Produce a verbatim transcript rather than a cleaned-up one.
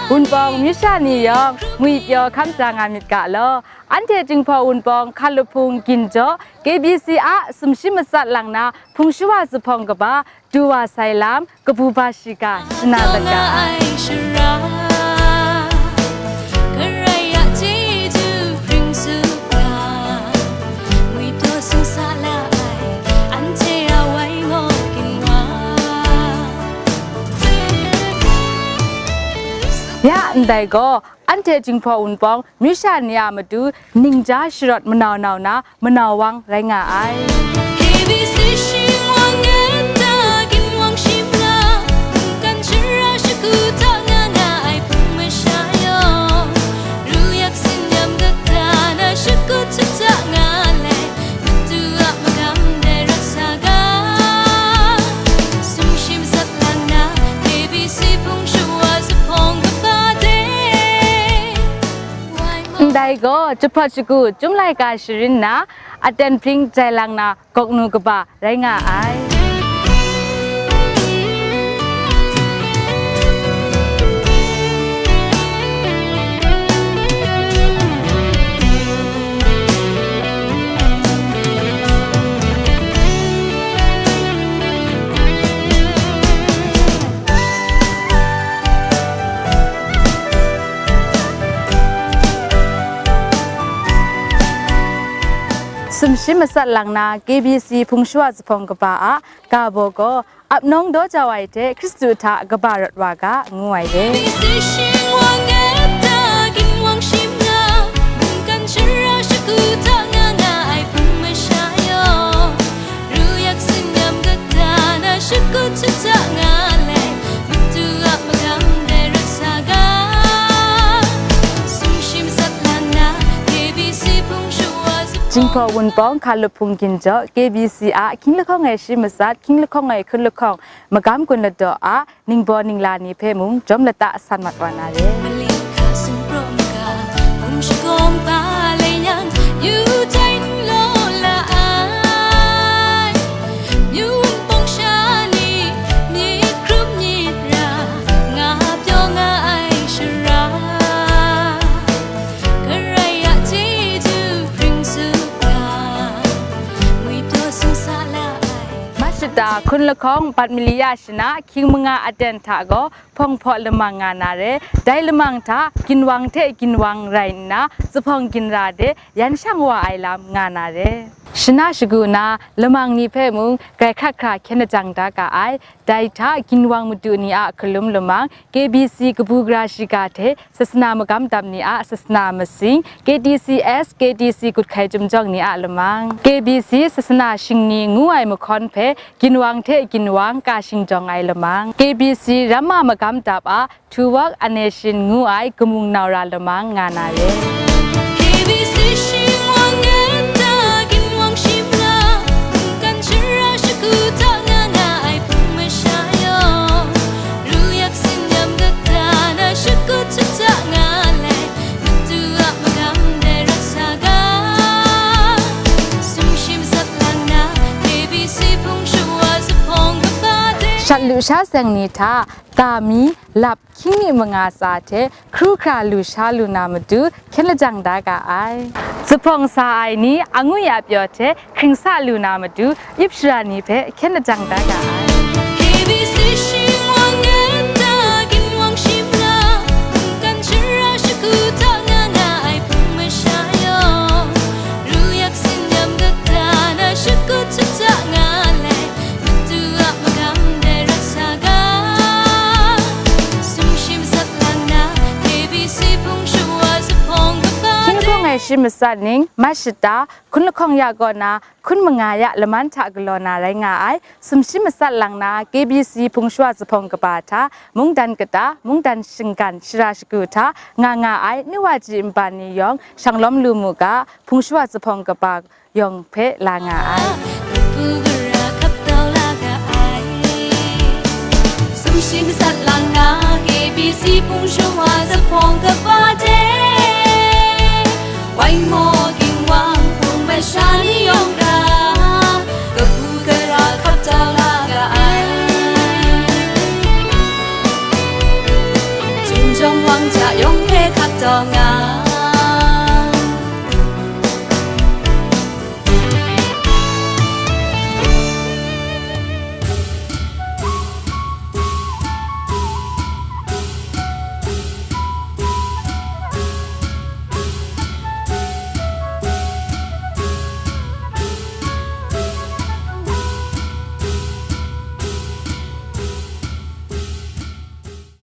Wunpawng myu sha ni yawng ngwi pyaw hkam ja nga myit ga law. Anhte Jinghpaw Wunpawng hkalup hpung ginjaw K B C a sumshi matsat lang na hpung shawa zuphpawng kaba, du wa sai lam, kabu ba shiga, shana daga. Ai shara, Karai a chyeju hpring suga, ngwi pyaw sumsa la ai, anhte a wai ngaw ginwang. Ya ndai gaw, anhte Jinghpaw Wunpawng myu sha ni a matu ningja sharawt manau nau na manau wang rai nga ai. K B C shingwang nta ginwang shim la, mungkan shara shagu hta nga nga ai hpung masha yawng, ruyak sinyam kata na shagu hta nga let, matu a magam dai rat saga, sumshi matsat lang na, K B C hpung shawa zuphpawng kaba de. Ndai gaw, jahpawt shagu, Chyum laika sharin na, aten hpring jai lang na, gawknu kaba rai nga ai. Sumshi matsat lang na K B C hpung shawa zuphpawng kaba a ga baw gaw, ap nawng daw jau ai hte Hkristu hta kaba rawt wa ga, ngu ai re. K B C shingwang nta ginwang shim la, mungkan shara shagu hta nga nga ai hpung masha yawng, ruyak sinyam kata na shagu hta nga let, matu a magam dai rat saga, sumshi matsat lang na, K B C hpung shawa zuphpawng. Jinghpaw Wunpawng hkalup hpung ginjaw K B C a hkying lahkawng e shi matsat, hkying lahkawng e hkun lahkawng, magam gun ladaw a ningbaw ningla ni hpe mung jawm lata san mat wa na re. Maling hka sumpraw maga, hpung shagawng pa lai yang, yu tai n law la ai. Myu Wunpawng sha ni, myit hkrum myit ra, nga pyaw nga ai shara, Karai a chyeju hpring suga, ngwi pyaw sumsa la ai. Mashata hkun lahkawng bat mali ya shana hkying manga aten hta gaw, hpawng hpaw lamang nga na re. Dai lamang hta ginwang hte ginwang rai nna, zuphpawng ginra de yan shang wa ai lam nga na re. Shana shagu na lamang ni hpe mung grai hkrat hkra hkyen lajang da ga ai. Dai hta ginwang madu ni a hkalum lamang, K B C kabu gara shiga hte sasana magam dap ni a sasana masing, K T C S, K T C gut hkai chyum jawng ni a lamang, K B C sasana shingni ngu ai mahkawn hpe ginwang hte ginwang ka shingjawng ai lamang, K B C ramma magam dap a Tuwak Aneshin ngu ai kamung nau ra lamang nga na re. K B C shingwang nta ginwang shim la, mungkan shara shagu hta nga nga ai hpung masha yawng, ruyak sinyam kata na shagu hta nga let, matu a magam dai rat saga, sumshi matsat lang na, K B C hpung shawa zuphpawng kaba de. Shat lusha seng ni hta, ga mi, lap, hkying mi manga tsa hte hkru hkra lusha lu na matu hkyen lajang da ga ai. Zuphpawng sa ai ni angwi a pyaw hte hkring sa lu na matu, yip shara ni hpe hkyen lajang da ga ai. K B C shingwang nta ginwang shim la, mungkan shara shagu hta nga nga ai hpung masha yawng, ruyak sinyam kata na shagu hta nga let, matu a magam dai rat saga, sumshi matsat lang na, K B C hpung shawa zuphpawng kaba hkying lahkawng e shi matsat ning, mashata, hkun lahkawng ya kaw na, hkun manga ya laman hta galaw na rai nga ai, sumshi matsat lang na, K B C hpung shawa zuphpawng kaba hta, mungdan kata, mungdan shinggan, shara shagu hta, nga nga ai, nu wa ji nban ni yawng, shanglawm lu mu ga, hpung shawa zuphpawng kaba, yawng hpe la nga ai. Kabu gara hkap tau la ga ai. Sumshi matsat lang na, K B C hpung shawa zuphpawng kaba de. Wai maw